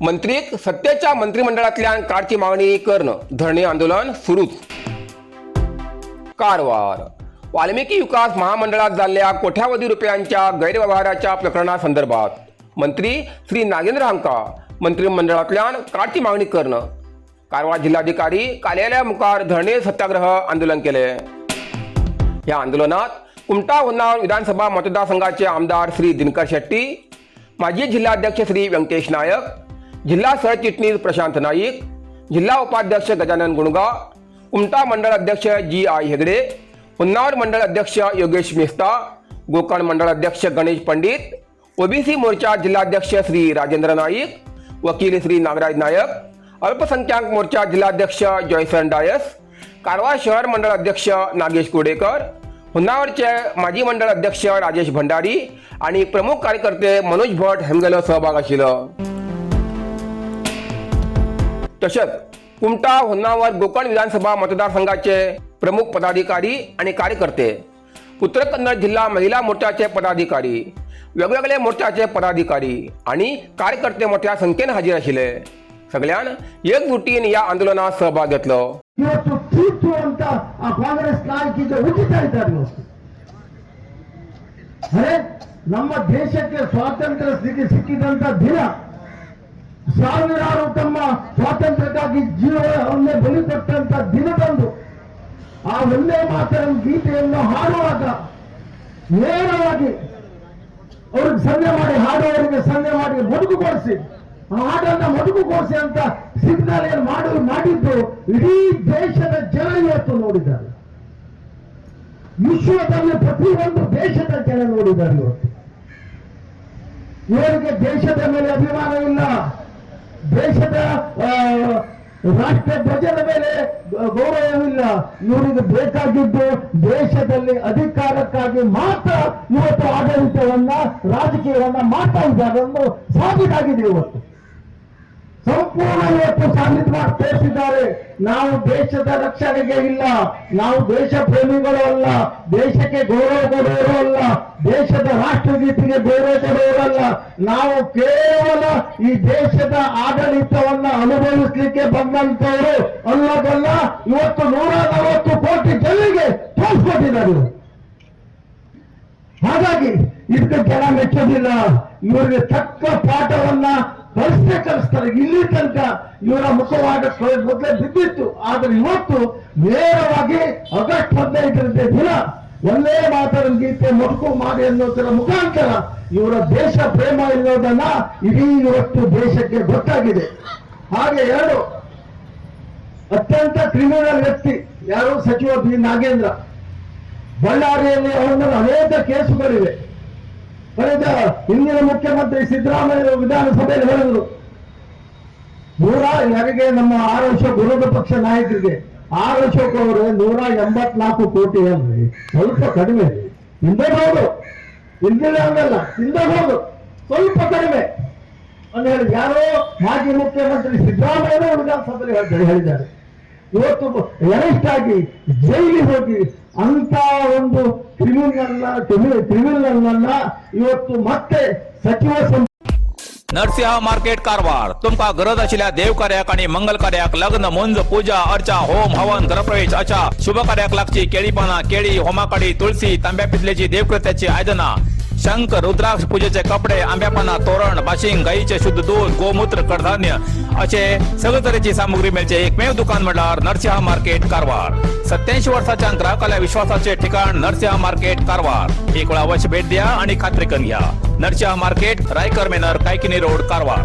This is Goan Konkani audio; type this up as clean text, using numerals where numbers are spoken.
मंत्रीक सत्तेच्या मंत्रिमंडळांतल्यान काडची मागणी करून धरणे आंदोलन सुरूच. कारवार वाल्मिकी विकास महामंडळात जाल्ल्या कोट्यावधी रुपयांच्या गैरव्यवहाराच्या प्रकरणा संदर्भात मंत्री श्री नागेंद्र हांका मंत्रिमंडळांतल्यान काडची मागणी करणं कारवार जिल्हाधिकारी कार्यालया मुखार धरणे सत्याग्रह आंदोलन केले. ह्या आंदोलनात कुमटा होन्नावर विधानसभा मतदारसंघाचे आमदार श्री दिनकर शेट्टी, माजी जिल्हाध्यक्ष श्री व्यंकटेश नायक, जिल्हा सरचिटणीस प्रशांत नाईक, जिल्हा उपाध्यक्ष गजानन गुणगा, कुमटा मंडळ अध्यक्ष जी I Hegde, Honnavar मंडळ अध्यक्ष योगेश मेस्ता, गोकर्ण मंडळ अध्यक्ष गणेश पंडित, ओबीसी मोर्चा जिल्हाध्यक्ष श्री राजेंद्र नाईक, वकील श्री नागराज नायक, अल्पसंख्याक मोर्चा जिल्हाध्यक्ष जॉयसन डायस, कारवार शहर मंडळ अध्यक्ष नागेश कुडेकर, होन्नावरचे माजी मंडळ अध्यक्ष राजेश भंडारी आणि प्रमुख कार्यकर्ते मनोज भट हेमगेलो सहभाग आशिल्लो. तशेंच कुमटा होन्नावर गोकर्ण विधानसभा मतदारसंघाचे प्रमुख पदाधिकारी आणि कार्यकर्ते, उत्तर कन्नड जिल्हा महिला मोर्चाचे पदाधिकारी, वेगवेगळे मोर्चाचे पदाधिकारी आणि कार्यकर्ते मोठ्या संख्येन हाजीर आशिल्ले. सगळ्यान एकजुटीन या आंदोलनात सहभाग घेतलो. ಇವತ್ತು ತೀರ್ಪು ಅಂತ ಆ ಕಾಂಗ್ರೆಸ್ ನಾಯಕಿಗೆ ಉಚಿತ ಇದ್ದಾರೆ ಇವತ್ತು. ಅರೆ, ನಮ್ಮ ದೇಶಕ್ಕೆ ಸ್ವಾತಂತ್ರ್ಯ ಸಿಕ್ಕಿದಂತ ದಿನ, ಸಾವಿರಾರು ತಮ್ಮ ಸ್ವಾತಂತ್ರ್ಯಕ್ಕಾಗಿ ಜೀವವನ್ನೇ ಬಲಿ ಕೊಟ್ಟಂತ ದಿನದಂದು ಆ ವಂದೇ ಮಾತರಂ ಗೀತೆಯನ್ನು ಹಾಡುವಾಗ ನೇರವಾಗಿ ಅವ್ರಿಗೆ ಸನ್ನೆ ಮಾಡಿ, ಹಾಡುವವರಿಗೆ ಸನ್ನೆ ಮಾಡಿ ಮೊಟಕುಗೊಳಿಸಿ, ಆ ಹಾಡನ್ನ ಮೊಟಕುಗೊಳಿಸಿ ಅಂತ ಸಿಗ್ನಲ್ ಏನು ಮಾಡಿದ್ದು ಇಡೀ ದೇಶದ ಜನ ಇವತ್ತು ನೋಡಿದ್ದಾರೆ. ವಿಶ್ವದಲ್ಲಿ ಪ್ರತಿಯೊಂದು ದೇಶದ ಜನ ನೋಡಿದ್ದಾರೆ. ಇವತ್ತು ಇವರಿಗೆ ದೇಶದ ಮೇಲೆ ಅಭಿಮಾನ ಇಲ್ಲ, ದೇಶದ ರಾಷ್ಟ್ರ ಧ್ವಜದ ಮೇಲೆ ಗೌರವವಿಲ್ಲ. ಇವರಿಗೆ ಬೇಕಾಗಿದ್ದು ದೇಶದಲ್ಲಿ ಅಧಿಕಾರಕ್ಕಾಗಿ ಮಾತ್ರ. ಇವತ್ತು ಆಡಳಿತವನ್ನ, ರಾಜಕೀಯವನ್ನ ಮಾಡ್ತಾ ಇದ್ದಾರೆ ಅನ್ನೋ ಸಾಬೀತಾಗಿದೆ. ಇವತ್ತು ಸಂಪೂರ್ಣ ಇವತ್ತು ಸಾಬೀತು ಮಾಡಿ ತೋರಿಸಿದ್ದಾರೆ. ನಾವು ದೇಶದ ರಕ್ಷಣೆಗೆ ಇಲ್ಲ, ನಾವು ದೇಶ ಪ್ರೇಮಿಗಳು ಅಲ್ಲ, ದೇಶಕ್ಕೆ ಗೌರವ ಕೊಡುವವರು ಅಲ್ಲ, ದೇಶದ ರಾಷ್ಟ್ರಗೀತೆಗೆ ಗೌರವ ಕೊಡುವವರಲ್ಲ. ನಾವು ಕೇವಲ ಈ ದೇಶದ ಆಡಳಿತವನ್ನ ಅನುಭವಿಸಲಿಕ್ಕೆ ಬಂದಂತವರು ಅಲ್ಲದಲ್ಲ. ಇವತ್ತು 140 ಕೋಟಿ ಜನರಿಗೆ ತೋರಿಸ್ಕೊಟ್ಟಿದ್ದಾರೆ ಇವರು. ಹಾಗಾಗಿ ಇದಕ್ಕೆ ಜನ ಮೆಚ್ಚೋದಿಲ್ಲ. ಇವರಿಗೆ ತಕ್ಕ ಪಾಠವನ್ನ ಕಲಿಸೇ ಕಲಿಸ್ತಾರೆ. ಇಲ್ಲಿ ತನಕ ಇವರ ಮುಖವಾಡ ಮೊದಲೇ ಬಿದ್ದಿತ್ತು. ಆದ್ರೆ ಇವತ್ತು ನೇರವಾಗಿ ಆಗಸ್ಟ್ 15ರ ದಿನ ವಂದೇ ಮಾತರಂ ಗೀತೆ ಮೊಟಕು ಮಾಡಿ ಅನ್ನೋದರ ಮುಖಾಂತರ ಇವರ ದೇಶ ಪ್ರೇಮ ಇಲ್ಲೋದನ್ನ ಇಡೀ ಇವತ್ತು ದೇಶಕ್ಕೆ ಗೊತ್ತಾಗಿದೆ. ಹಾಗೆ ಎರಡು, ಅತ್ಯಂತ ಕ್ರಿಮಿನಲ್ ವ್ಯಕ್ತಿ ಯಾರು? ಸಚಿವ ಬಿ ನಾಗೇಂದ್ರ. ಬಳ್ಳಾರಿಯಲ್ಲಿ ಅವರ ಮೇಲೆ ಅನೇಕ ಕೇಸುಗಳಿವೆ. ಕಳೆದ ಹಿಂದಿನ ಮುಖ್ಯಮಂತ್ರಿ ಸಿದ್ದರಾಮಯ್ಯ ವಿಧಾನಸಭೆಯಲ್ಲಿ ಹೇಳಿದರು, ನೂರ ಯಾರಿಗೆ, ನಮ್ಮ ಆರ್ ಅಶೋಕ್, ವಿರೋಧ ಪಕ್ಷ ನಾಯಕರಿಗೆ, ಆರ್ ಅಶೋಕ್ ಅವರು, 184 ಕೋಟಿ ಅಲ್ರಿ, ಸ್ವಲ್ಪ ಕಡಿಮೆ ತಿಂದಬಹುದು, ತಿಂದಿಲ್ಲ ಹಂಗಲ್ಲ, ತಿಂದಬಹುದು, ಸ್ವಲ್ಪ ಕಡಿಮೆ ಅಂತ ಹೇಳಿ ಯಾರೋ ಮಾಜಿ ಮುಖ್ಯಮಂತ್ರಿ ಸಿದ್ದರಾಮಯ್ಯ ವಿಧಾನಸಭೆಯಲ್ಲಿ ಹೇಳಿದ್ದಾರೆ. ಇವತ್ತು ಅರೆಸ್ಟ್ ಆಗಿ ಜೈಲಿಗೆ ಹೋಗಿ ಅಂತ ಒಂದು ಕ್ರಿಮಿನಲ್ ಕ್ರಿಮಿನಲ್ ಇವತ್ತು ಮತ್ತೆ ಸಚಿವ ಸಂಪುಟ नरसिंह मार्केट कारवार. तुमकां गरज आशिल्ल्या देव कार्याक आणि मंगल कार्याक, लग्न, मुंज, पूजा अर्चा, होम हवन, गृहप्रवेश अशा शुभ कार्याक लागची केळी पानां, केळी, होमाकाडी, तुळसी, तांब्या पितलेची देवकृत्याची आयदनां, शंख, रुद्राक्ष, पूजेचे कपडे, आंब्या पानां, तोरण, बाशिंग, गायीचे शुद्ध दूध, गोमूत्र, कडधान्य असे सगळे तरेची सामुग्री मेळचे एकमेव दुकान म्हणल्यार नरसिंह मार्केट कारवार. 87 वर्साच्या ग्राहकाल्या विश्वासाचे ठिकाण नरसिंह मार्केट कारवार. एक वेळा अवश्य भेट द्या आणि खात्री करून घ्या. Narasimha market, Raikar Menar, Kaikini road, Karwar.